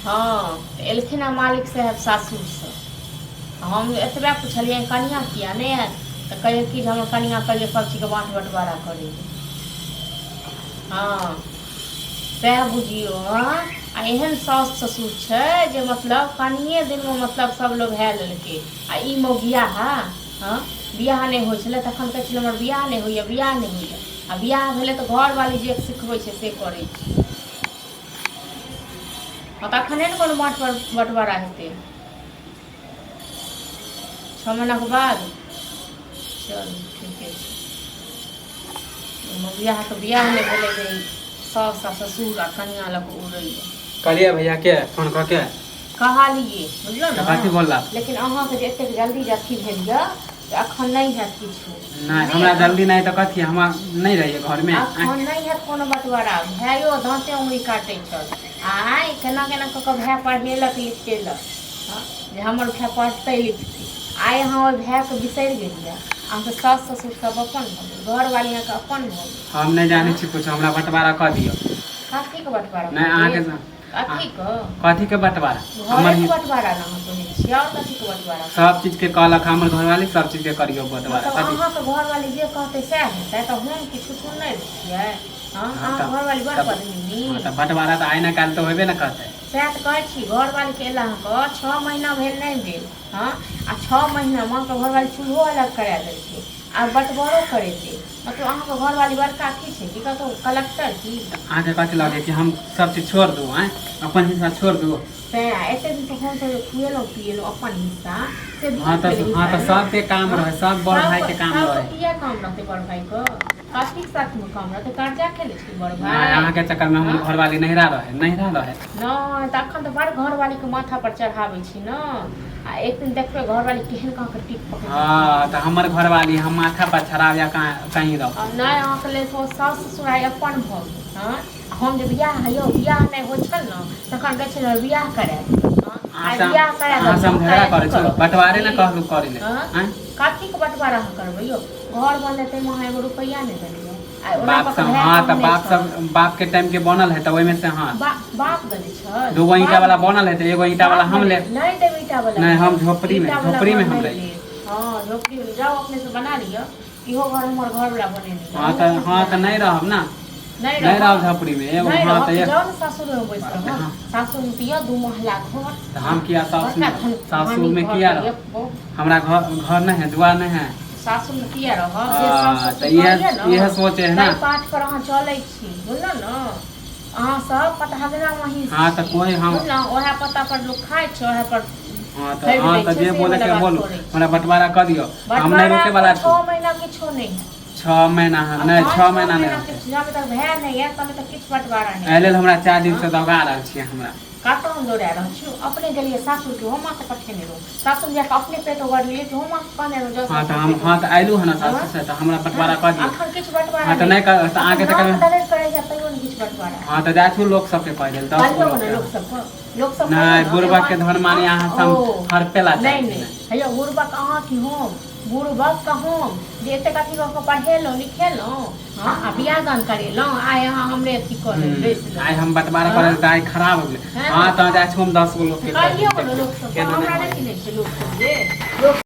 हँ, तऽ एलखिन हेँ मालिक साहेब सासुरसँ। हम एतबे पुछलियनि, कनिआँ किया नहि आयल? तऽ कहैए कि जे हमर कनिआँ कहैए सभ चीजके बाँट बँटवारा करैए। हँ, सएह बुझियौ। हँ, आ एहन साउस ससुर छै जे मतलब कनिए दिनमे मतलब सभ लोभा लेलकै। आ ई मौगियाहा, हँ, बियाह नहि होइ छलै तखन कहै छलै हमर बियाह नहि होइए, बियाह नहि होइए। आ बियाह भेलै तऽ घरवाली जे सिखबै छै से करै छै। हँ, तऽ अखन नहि ने कोनो बाँट बँटवारा हेतै 6 महीनाके बाद। चलू, ठीके छै। बियाहके बियाह नहि भेलै जे साउस आ ससुर आ कनिया लऽ कऽ उड़ैए। कहलियै भैया के फोन कऽ के। कहलियै, बुझलहुँ तऽ कथी ने? बोललक? लेकिन अहाँके जे एतेक जल्दी जे अथी भेल यऽ से अखन नहि हैत किछु। नहि, हमरा जल्दी नहि तऽ कथी हमरा नहि रहैए घरमे? अखन नहि हैत कोनो बँटवारा। भाइयो दाँते उंगली काटै छल। आइ केना केना कऽ कऽ भाय पढ़ेलक लिखेलक, हँ, जे हमर भाय पढ़तै लिखतै। आइ अहाँ ओहि भायके बिसरि गेलियै। अहाँके सास ससुर सब अपन भऽ गेल, घरवाली अहाँके अपन भऽ गेल। हम नहि जानै छी कुछो, हमरा बँटवारा कऽ दियौ। कथीके बँटवारा? नहि, अहाँके कथीके? कथीके बँटवारा हमर? घरेके बँटवारा ने अहाँ कहै छियै, आओर कथीके बँटवारा? सब चीजके कहलक हमर घरवाली, सब चीजके करियौ बँटवारा। मतलब कथी? अहाँके घरवाली जे कहतै सएह हेतै? तऽ हम किछु सुनै छियै? हँ? हँ। अहाँके तऽ घरवाली बड़ तब पदमिनी। हँ, तऽ बँटवारा तऽ आइ ने काल्हि तऽ होबे ने करतै। सएह तऽ कहै छी। घरवालीके एला अहाँके 6 महीना भेल नहि भेल, हँ, आ 6 महीनामे अहाँके घरवाली चूल्हो अलग करा देलकै आ बँटवारो करेतै। मतलब अहाँके घरवाली बड़का अथी छै की, कतहु कलक्टर की? अहाँके कथी लगै कि हम सब चीज छोड़ दू? आँय, अपन हिस्सा छोड़ दू? तेँ एते दिनसँ हमसभ जे खुएलहुँ पिएलहुँ अपन हिस्सा से दियौ। हँ, तऽ पहिले हँ, हिस्सा तऽ यौ। सबके काम हँ, रहै, सब बड़ भाईके सबके काम सबके रहै। किया काम रहतै? बड़ भाईके कथीके साथमे काम रहतै? कर्जा खेले छै बड़ नहि, भाई? अहाँके चक्करमे हमर हँ। घरवाली नहिरा रहै, नहिरा रहै। नहि तऽ अखन तऽ बड़ घरवालीके माथा पर चढ़ाबै छी ने, आ एक दिन देखबै घरवाली केहन कहाँके टीप पकड़ि। हँ, तऽ हमर घरवाली हम माथा पर चढ़ाब या कहाँ कहीं रहो। आ नहि, अहाँके लेल तो सास ससुर आइ अपन भऽ गेल। हँ, आ हम जे बियाह, यौ, बियाह नहि होइ छल ने तखन कहै छलै बियाह करायब। हँ, आइ अहाँ बियाह करा अहाँ से हम देलहुँ झगड़ा तऽ करै अथी छी? करब बँटवारे ने की? कहलू करै ले। हँ। आँय? कथीके बँटवारा अहाँ करबै यौ? घर बनलै ताहिमे अहाँ एगो रुपैआ नहि देलियै। आइ ओना बाप कऽ सब कऽ भाय हँ, तऽ कहने बाप छल। सब बाप के टाइम के बनल है, तऽ ओहिमे से हँ। बाप देने छल? दूगो ईंटा बाप वाला बनल है, तऽ एगो ईंटा वाला बाप हम देने लेब। नहि देब ईंटा वाला नहि, हम घर। झोपड़ी मे ईंटा वाला झोपड़ी घर मे हम नहि रही। लेब। हँ, झोपड़ी मे जाउ, अपने से बना लिअ। इहो घर हमर घर वाला बनेने यऽ। हँ, अहूँ तऽ अपने से हँ, तऽ बना नहि लिअ। रहब ने। नहि नहि रहब रहब? झोपड़ी मे एगो। नहि हँ, रहब तऽ तऽ एक जाउ ने, सासुरमे बैस बाप रे, रहब। हँ। सासुरमे तऽ यऽ दू महला घर। तऽ हम किया सासुर बड़का मे धन सासुर धनी मे घर किया तऽ यऽ रहब? बहुत। हमरा घर घर नहि है, दुआर नहि है? सासुरमे किया रहब? जे सास तऽ ससुर इएह कहैया ने इएह सोचे है ने। ताहि पाठ पर अहाँ चलै छी, बुझलहुँ ने? अहाँ सब पतहगना महींस हँ, तऽ छी। कोइ हम बुझलहुँ? ओएह पत्ता पर लोक खाइ छै, ओएह पर हँ, तऽ हगि हँ, दै तऽ छै, जे से बोले वाला के बात बोलू। करै छी। हमरा बंटवारा कऽ दियौ, हम नहि बँटवारा रोके वाला एखन छी। 6 महीना किछो नहि हैत। 6 महीना? हाँ, नहि, एखन छओ छओ महीना नहि महीना होतै। किछु, जाबे तक भए नहि आयत तबे तक किछु बँटवारा नहि एहि लेल हैत। हमरा 4 दिन हँ। से दौगा रहल छियै हमरा। कतऽ हम दौड़ा रहल छी? अपने गेलियै सासुर के हम अहाँके पठेने रहौं? सासुर जाकऽ अपने पेट ओगरलियै कि हम अहाँके कहने रहौं जाउ हँ, तऽ सासुर हम पेट हँ, तऽ अयलहुँ हँ ने हँ। सासुर से, तऽ हमरा हँ। बँटवारा कऽ दियौ। अखन किछु बँटवारा हँ, तऽ नहि नहि हैत। कर तऽ अखन अहाँके नाक तऽ दर्द करैया तैयो नहि किछु बँटवारा हँ, हैत। तऽ जाइ छी लोक सबके कहि देल, 10 गो कहियौ ने लोकके। लोक सबके, लोक सब कहियौ नहि, ने एगो बुड़बक के धन मानी अहाँ ओ सब हड़पे ला नहि चाहै छी नहि ने। हैयौ, बुड़बक अहाँ कि हम? बुड़बक हम जे एतेक अथी कऽ कऽ पढ़ेलहुँ लिखेलहुँ, हँ, आ बियाह दान करेलहुँ, आइ अहाँ हमरे अथी कऽ लेलहुँ, डसि आइ लेलहुँ। हम बँटवारा हँ। करल तऽ आइ खराब हो गेलै। हँ, तऽ जाइ छी हम 10 गो लोकके कहि कहियौ देब, ने देखियौ लोक सबके। केना हमरा नहि नहि होइ। चिन्है छै लोक सब जे लोक।